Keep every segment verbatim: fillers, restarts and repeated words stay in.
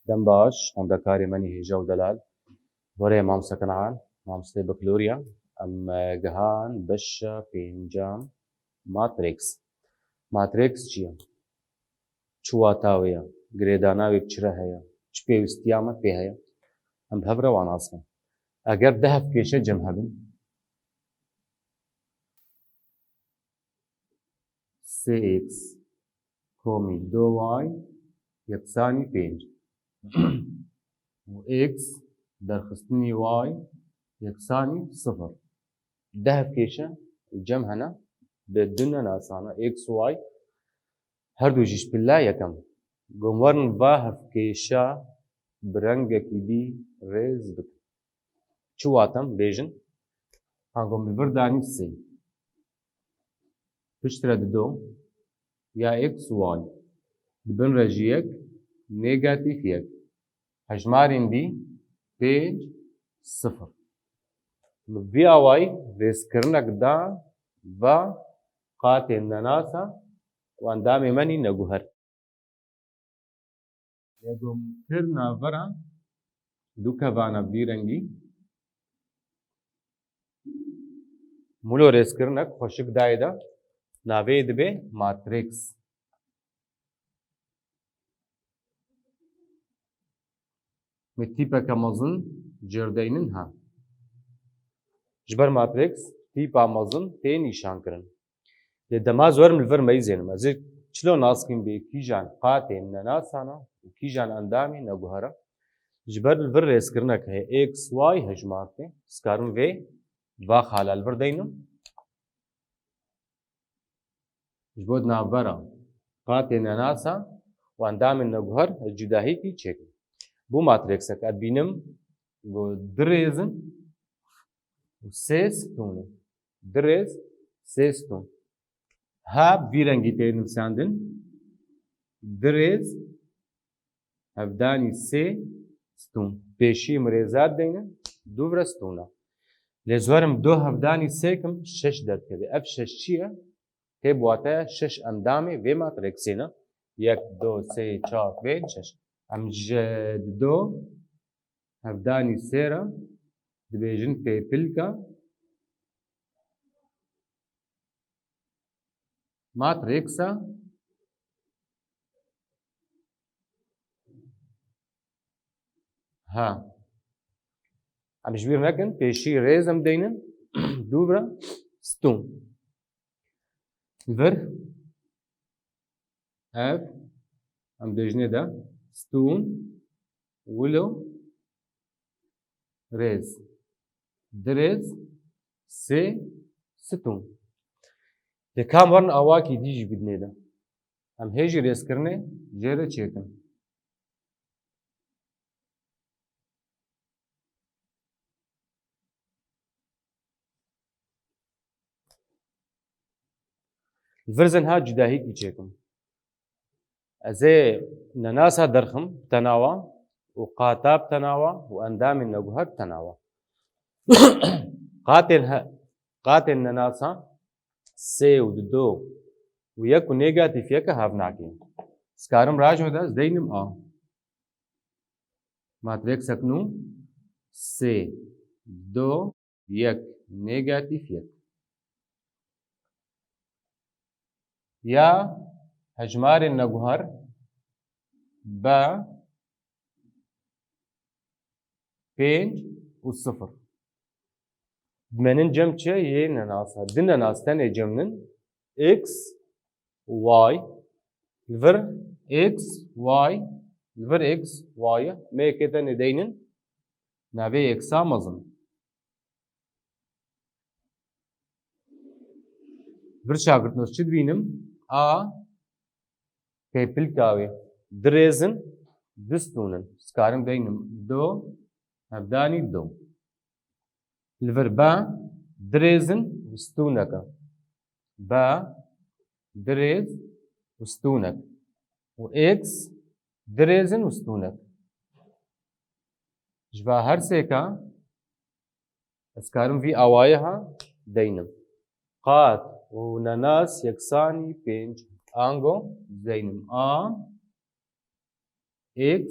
Dem baş, xwendekarê menî hêja û delal. Goreyê Mamste Kenan, mamosteyê bakalorya, em, e, gihan beşa pêncem, matrîks. Matrîks çi ye? Çi wata wê ye? Girêdana wê bi çi re heye? Çi pêwistiya me pê heye? Em bi hev re wan nas bikin. Eger deh hevkêşe cem hebin, sê x komî du y yeksanî pênc û x derxistinî y yeksanî sifir. Deh hevkêşe cem hene, bi du nenasana x û y, her du jî ji pilla yekem. Got em werin va hevkêşa bi rengekî dî rêz bikin. Çi wate em bêjin? Ha, got em li vir danî sê. Piştre dido ya x û y. Di bin re jî yek, negatîf yek. Hejmarên dî pênc, sifir. Min vî awayî rêzkirinek da va qatên nenasa û endamê menî neguher. Lê got em kir navbera du kevana vî rengî. Min wilo rêzkirinek xweşik dayê de, navê yê dibe matrîks. Me tîpeke mezin cêr deynin ha. Ji ber matrîks tîpa mezin tê nîşankirin. Lê dema ez werim li vir meyzênim. Ez ê çilo nas kim bê kîjan qatên nenasana û kîjan endamê neguhera. Ji ber li vir rêzkirinek heye, x, y hejmar tê. Ez karim vê va xala li vir deynim. Ji bo di navbera qatên nenasa û endamên neguher ez cudahîkî çêkim. Bo matrîksek ez bînim ku du rêz in û sê stûn in. Du rêz, sê stûn. Ha vî rengî tê nivîsandin. Du rêz hevdanî sê stûn. Pêşî mirêzat deyne, dûvre stûna. Lê ez werim du hevdanî sê kim, şeş derdikeve. Ev şeş çi ye? Tê bi wateya şeş endamê vê matrîksê ne. Yek, du, sê, çar, pênc, şeş. Em ji du hevdanî sê re dibêjin pêpilka matrîksa. Ha. Em ji bîr nekin, pêşî rêz em deynin, dûvre stûn. Vir. Ev, em dêjinê de stûn, wilo, rêz. Du rêz, sê, stûn. Lê ka em werin awakî dî jî bidinê de. Em hê jî rêzkirinê jê re çêkin. Li vir zin ha cudahîkî çêkim. Ez ê nenasa derxim bi tenawa û qata bi tenawa û endamên neguher bi tenawa. Qatên he-, qatên nenasa sê û dido û yek û negatîf yeke hev nakîn. Ez karim rajo de ez deynim a. Matrîksek nû sê, du, yek, negatîf yek. Ya hejmarên neguher be pênc û sifir. Dimenin cem çi yê nenasa? Di nenas tenê cemnin x, y. Li vir x, y. Li vir x, y. Me yekê tenê deynin navê yeksa mezin. Vir çavgirtinoz çi dibînim? A, têpilka wê. Du rêz in, du stûn in. Ez karim deynim du, hevdanî du. Li vir be, du rêz in û stûnek e. Be, du rêz û stûnek. Û x, du rêz in û stûnek. Ji va her sêka, ez karim vî awayê ha deynim. Qat û nenas yeksanî pênc. Ango deynim a, x,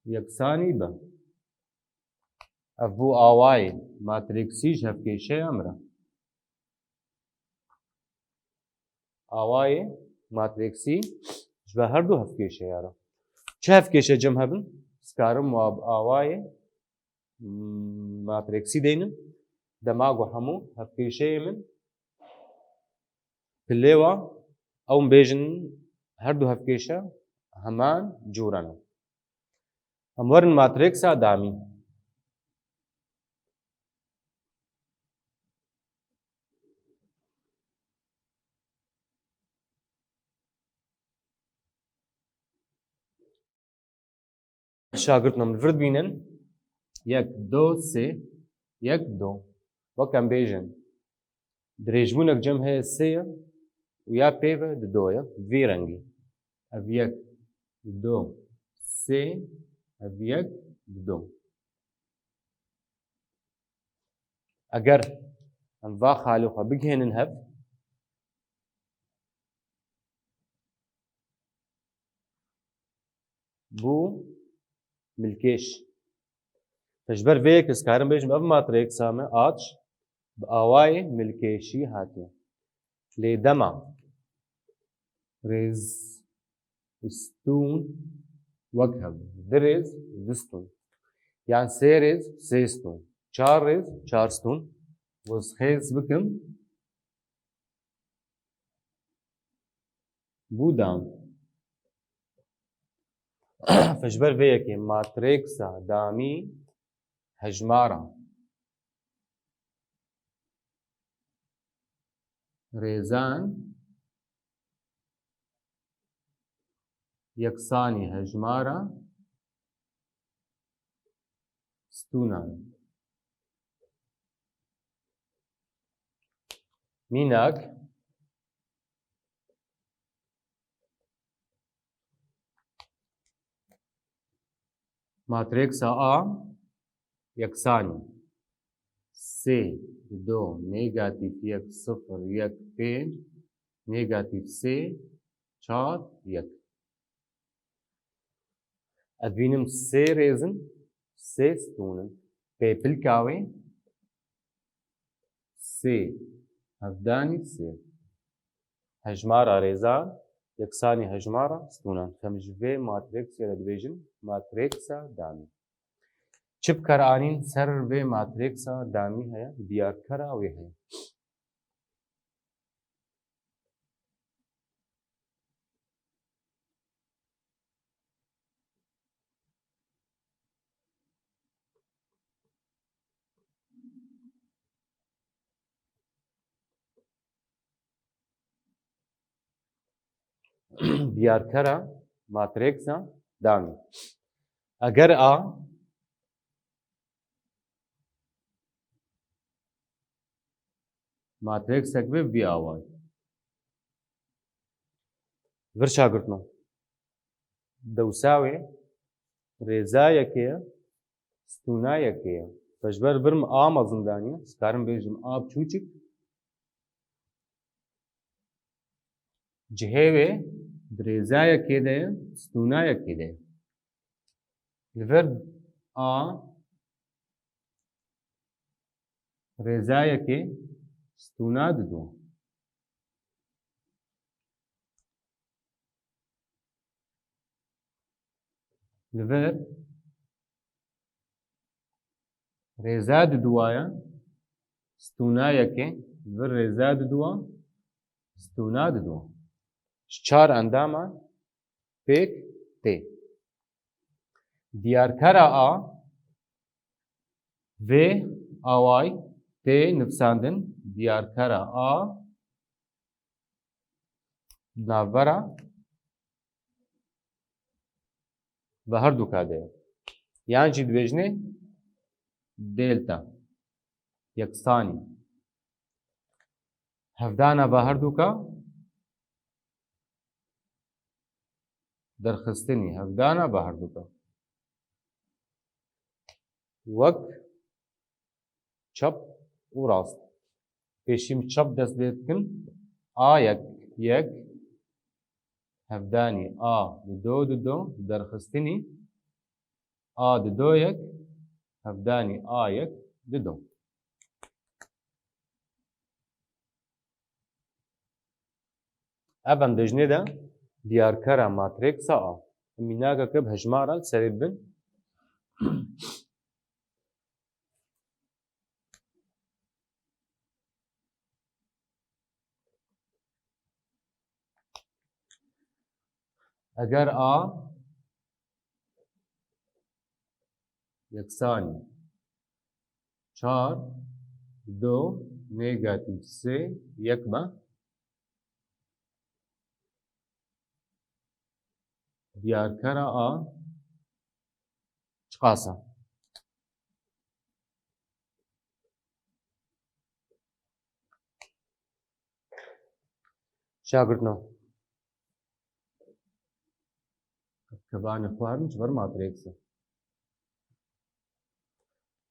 yeksanî bi. Ev bû awayê matrîksî ji hevkêşeya min re. Awayê matrîksî ji ber her du hevkêşeya re. Çi hevkêşe cem hebin? Ez karim wa bi awayê, mm, matrîksî deynim. Dema ku hemû hevkêşeyê min pilê wa, ew bêjin her du hevkêşe heman cûre ne. Em werin matrîksa damî. Şagirtin em li vir dibînin. Yek, do, sê, yek, do. Wek em bêjin, dirêjbûnek cem heye sê ye û ya pê ve di do ye, vî rengî. Ev yek, di do, sê, ev yek, di do. Eger em va xalê xwe bigihênin hev, bû milkêş. Ji ber vê yekê ez karim bêjim, ev matrîksa me aç bi awayê milkêşî hatiye. Lê dema rêz û stûn wek hev, du rêz, du stûn, yan sê rêz, sê stûn, çar rêz, çar stûn, ez xêz bikim, bû dam. Ji ber vê yekê matrîksa damî hejmara rêzan yeksanî hejmara stûnan. Mînak, matrîksa A yeksanî sê, du, negatîf yek, sifir, yek, pênc, negatîf sê, çar, yek. Ez dibînim sê rêz in, sê stûn in. Pêpilka wê sê, hevdanî sê. Hejmara rêzan yeksanî hejmara stûnan. Em ji vê matrîksê re dibêjin matrîksa damî. Çi bi kar anîn ser vê matrîksa damî heye? Diyarkera wê heye. Diyarkera matrîksa damî. Eger A matrîksek be vî awayî. Vir şagirtno. Dewsa wê rêza yekê ye, stûna yekê ye. Ji ber vir min A mezin daniye, ez karim bêjim A biçûçik. Cihê wê di rêza yekê de ye, stûna yekê de ye. Li vir A rêza yekê, stûna didu. Li vir rêza diduwa ye, stûna yekê, li vir rêza diduwa, stûna diduwa. Ji çar endaman pêk tê. Diyarkera A vê awayî tê nivîsandin, diyarkera A navbera bi herduka de ye. Yan jî dibêjinê delta, yeksanî. Hevdana bi herduka derxistinî, hevdana bi herduka. Wek çep û rast. Pêşî min çep dest pê dikin. A yek, yek, hevdanî A, dido, dido, derxistinî A dido yek, hevdanî A yek dido. Ev em dijnê de diyarkera matrîksa A. Em mînakeke bi hejmara li serê bin. Eger A yeksanî çar, du, negatîf sê, yek be, diyarkera A çiqas e? Şagirtno. Kevanê xwarin ji ber matrîksa.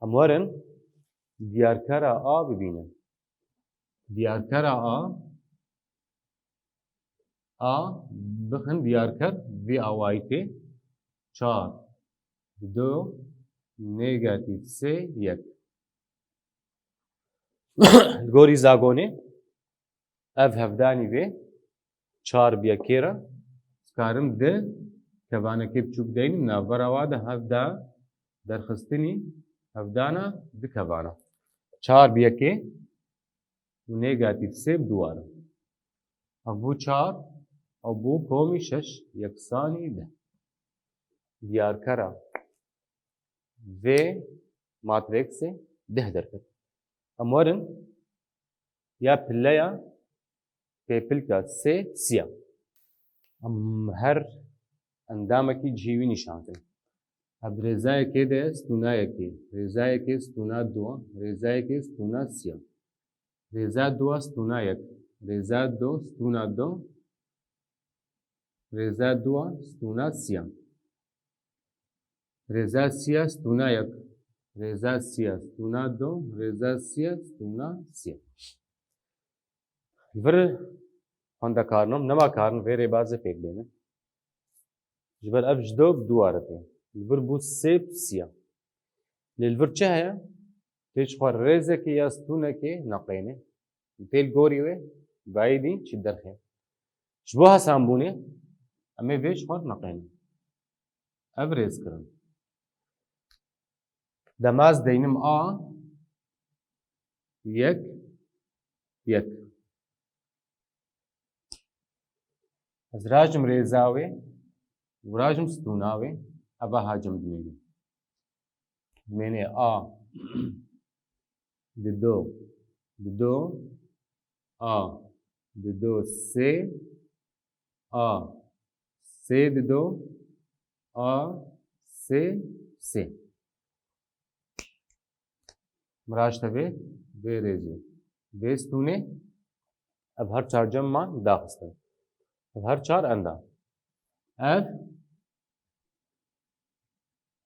Em werin diyarkera A bibînin. Diyarkera A, A bixin diyarker vê awayî tê. Çar, du, negatîf sê, yek. Li gorî zagonê, ev hevdanî vê çar bi yekê re, dikarim di kevanekê biçûk deynim, navbera wa de hevda derxistinî hevdana di kevana. Çar bi yekê û negatîf sê bi duwar e. Ev bû çar, ew bû komî şeş yeksanî deh. Diyarkera vê matrîksê deh derket. Em werin ya pileya pêpilka sê siya. Em her endamekî cihê wî nîşan kin. Ev rêzayekê de stûna yekê, rêzayekê stûna du, rêzayekê stûna siya. Rêza du stûna yek, rêza du stûna du, rêza du stûna siya. Rêza siya stûna yek, rêza siya stûna du, rêza siya stûna siya. Li vir xwendekarin, nema karin vê rêbazê pêk bênin. Ji ber ev ji do bi duwar tê. Li vir bû sê bi siya. Lê li vir çi heye? Tê ji xwe rêzekê ya stûnekê neqêne. Tê li gorî wê, gayî dî çi derxê. Ji bo hesanbûnê, em ê vê ji xwe neqêne. Ev rêz kirin. Dema ez deynim A, yek, yek. Ez rajim rêza wê, û rajim stûna wê, eva hacim dimêne. Dimêne A, dido, dido, A, dido sê, A, sê dido, A, sê, sê. Miraj tevê vê rêzê. Vê stûnê ev her çar cem man daxistin. Ev her çar endam. Ev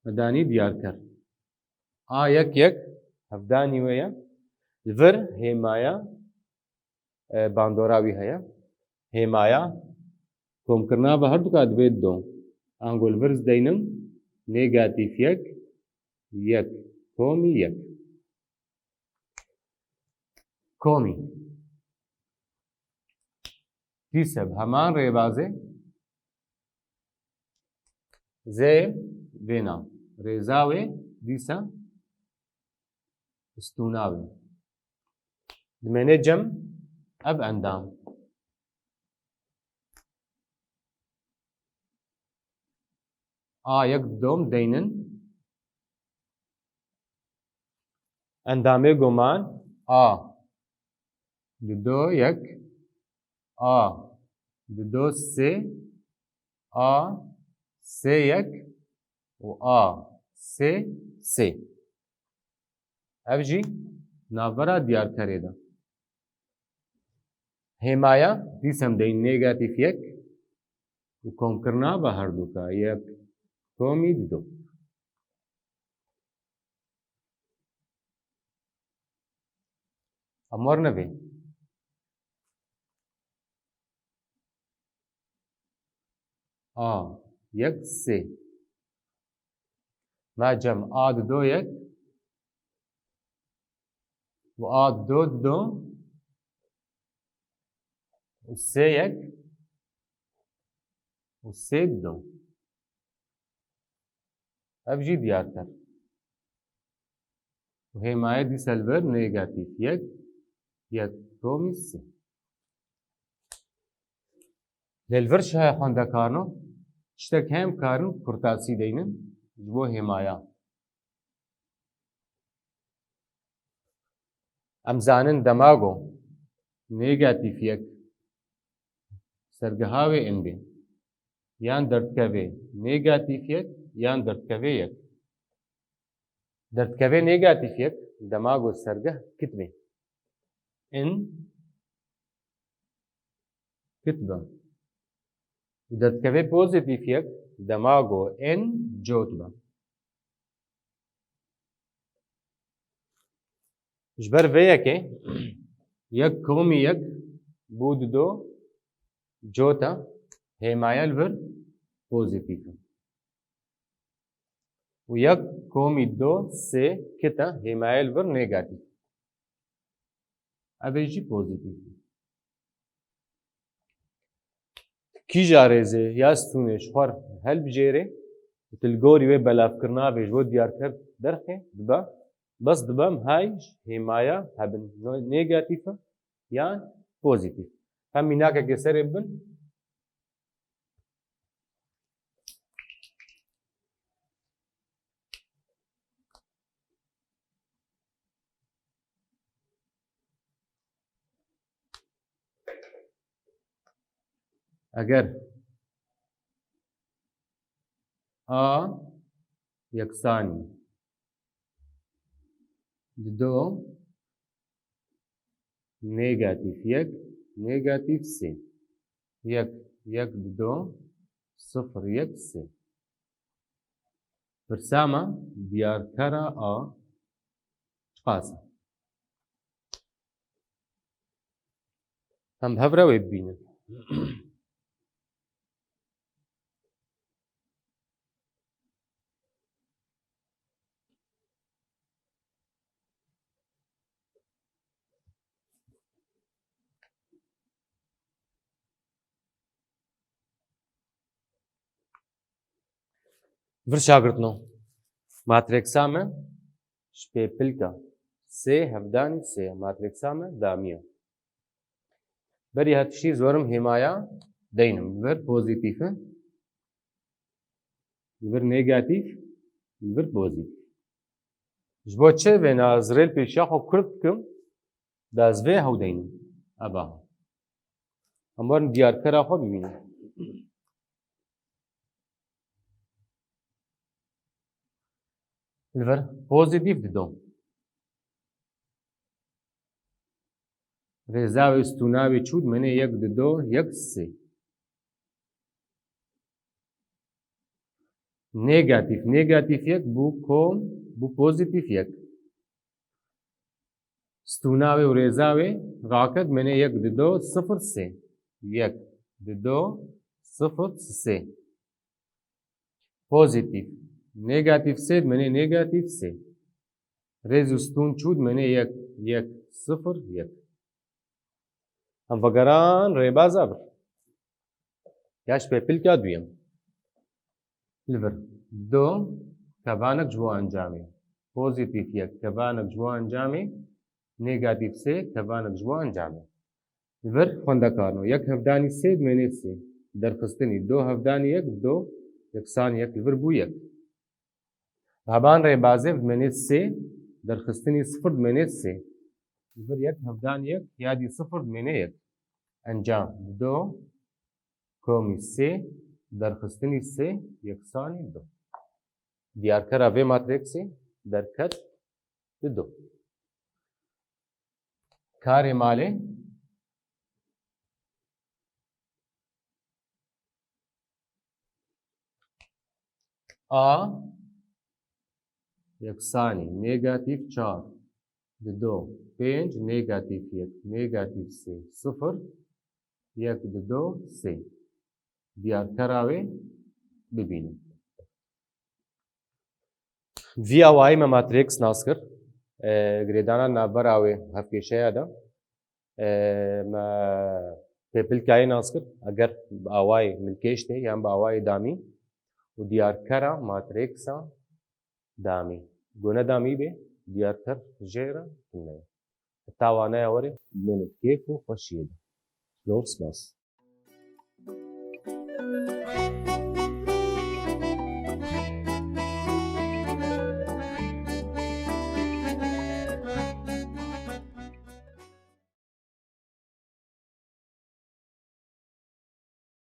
medanî diyarker. A yek yek hevdanî wê ye. Li vir hêmaya e, bandora wî heye. Hêmaya komkirina ve herduka divê dido. Ango li vir ez deynim, negatîf yek, yek, komî yek. Komî. Dîse bi heman rêbazê zê vêna. Rêza wê dîse stûna wê. Dimêne cem ev endam. A yek dom deynin. Endamê goman A dido yek, A dido sê, A sê yek û A sê sê. Ev jî navbera diyarkerê de. Hêmaya dîsem deyî negatîf yek û komkirina ve herduka yek komî dido. Em werine vê. A yek sê. Ma cem a dido yek û a dido dido û sê yek û sê dido. Ev jî diyar kir. Û hêmaye dîsa li vir negatîf yek, yek komî sê. Lê li vir şaya xwendekarno tiştek heye em karin kurtasî deynin ji bo hêmaya. Em zanin dema ku negatîf yek sergiha wê in bê, yan derdikeve negatîf yek yan derdikeve yek. Derdikeve negatîf yek dema ku sergeh kit bê. In kit be. Û derdikeve pozîtîf yek dema ku in cot be. Ji ber vê yekê yek komî yek bû dido cota hêmaye li vir pozîtîf e. Û yek komî do sê kite hêmaye li vir negatîf. Ev ê jî pozîtîf bî. Kîja rêzê ya stûnê ji xwe re helbijêrê û tu li gorî wê belavkirina vê ji bo diyarker derxe dibe, bes dibe em hay ji hêmaya hebin negatîf e yan pozîtîf. Hem mînakekê serê bibin. Eger a yeksanî dido negatîf yek, negatîf sê. Yek, yek dido, sifir yek sê. Pirsa me diyarkera a çiqas e? Em bi hev re wê bibînin. Vir şagirtno. Matrîksa me ji pêpilka sê hevdanî sê. Matrîksa me damiya. Berî her tiştî zorim hêmaya deynim. Li vir pozîtîf e. Li vir negatîf. Li vir pozîtîf. Ji bo çi vêna ez rê li pêşiya xwe kurt dikim? Da ez vê hew deynim. Eba. Em werin diyarkera xwe bibînin. Li vir pozîtîf dido. Rêza wê stûna wê çû dimene yek dido yek sê. Negatîf, negatîf yek bû kom, bû pozîtîf yek. Stûna wê û rêza wê raket, menê yek dido sifir sê. Yek dido sifir sê. Pozîtîf. Negatîf sê, menê negatîf sê. Rêz û stûn çû, menê yek, yek sifir yek. Em vegeran rêbaza vir. Ya ji pêpilka duyem. Li vir dido kevanek ji bo encamê. Pozîtîf yek kevanek ji bo encamê. Negatîf sê kevanek ji bo encamê. Li vir xwendekarno. Yek hevdanî sê dimênê sê. Derxistinî do hevdanî yek, do yeksanî yek li vir bû yek. Heban rêbazê bi menê sê, derxistinî sifir bi menê sê. Li vir yek hevdan yek ya dî sifir bi menê yek. Encam dido komî sê, derxistinî sê, yeksanî du. Diyarkera vê matrîksê derket dido. Karê malê. A yeksanî negatîf çar, dido pênc, negatîf yek, negatîf sê, sifir, yek, dido, sê. Diyarkera wê bibînin. Vî awayî me matrîks nas kir. E, girêdana navbera wê hevkêşeya de. E, me pêpilkayê nas kir. Eger bi awayê milkêş tê yan bi awayê damî û diyarkera matrîksa damî. Gone damî bê, diyarker jê re tune ye. Heta waneya were, bimînin kêf û xweşiyê de. Zor spas.